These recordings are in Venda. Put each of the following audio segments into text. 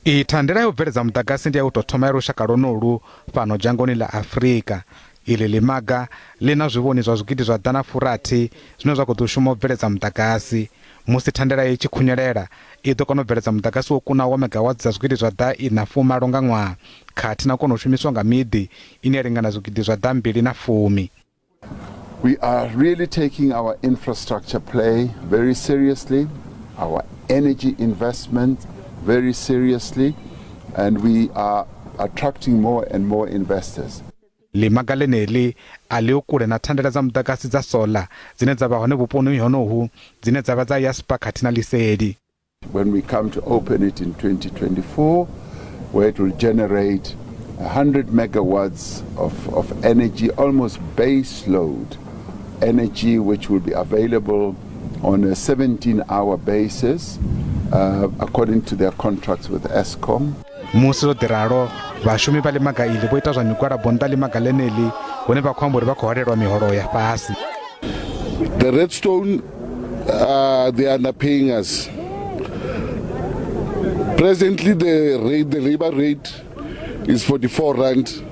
Iyi thandela ya u bveledza muḓagasi ndi ya u tou thoma ya lushaka lwonolwu fhano dzhangoni ḽa Afrika. Iḽi ḽimaga ḽi na zwivhoni zwa 160,000 zwine zwa khou ḓo shuma u bveledza muḓagasi. Musi thandela iyi i tshi khunyelela, i ḓo kona u bveledza muḓagasi wo kunaho wa megawatts dza 480,000 nga ṅwaha khathihi na u kona u shumiswa nga miḓi ine ya lingana 210,000. We are really taking our infrastructure play very seriously, our energy investment very seriously, and we are attracting more and more investors. Ḽimaga ḽeneḽi a ḽiho kule na thandela dza muḓagasi dza soḽa dzine dza vha hone vhuponi honohu dzine dza vha dza Jasper khathihi na Liseli. When we come to open it in 2024, where it will generate 100 megawatts of energy, almost base load energy, which will be available on a 17-hour basis, according to their contracts with Eskom. Musi zwo ḓi ralo, vhashumi vha ḽimaga iḽi vho ita zwa migwalabo nnḓa ḽimaga ḽeneḽi hune vha khou amba uri vha khou holelwa miholo ya fhasi. The Redstone, they are not paying us. Presently, the rate, the labor rate is 44 rand,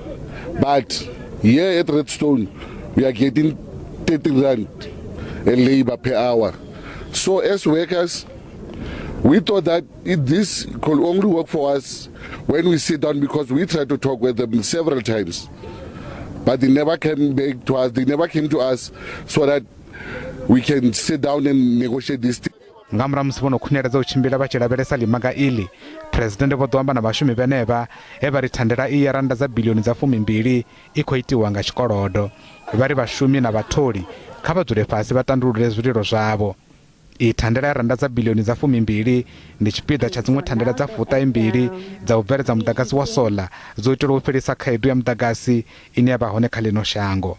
but here at Redstone, we are getting 30 rand a labor per hour. So as workers, we thought that this could only work for us when we sit down, because we tried to talk with them several times, but they never came back to us. They never came to us so that we can sit down and negotiate this thing. Nga murahu musi vho no khunyeledza u tshimbila vha tshi lavhelesa ḽimaga iḽi, Phresidennde vho ḓo amba na vhashumi vhenevha he vha ri thandela iyi ya rannda dza biḽioni dza 12 i khou itiwa nga tshikolodo. Vha ri vhashumi na vhatholi kha vha dzule fhasi vha tandulule zwililo zwavho. Iyi thandela ya rannda dza biḽioni dza 12 ndi tshipiḓa tsha dziṅwe thandela dza 72 dza u bveledza muḓagasi wa soḽa dzo itelwa u fhelisa khaedu ya muḓagasi ine ya vha hone kha ḽino shango.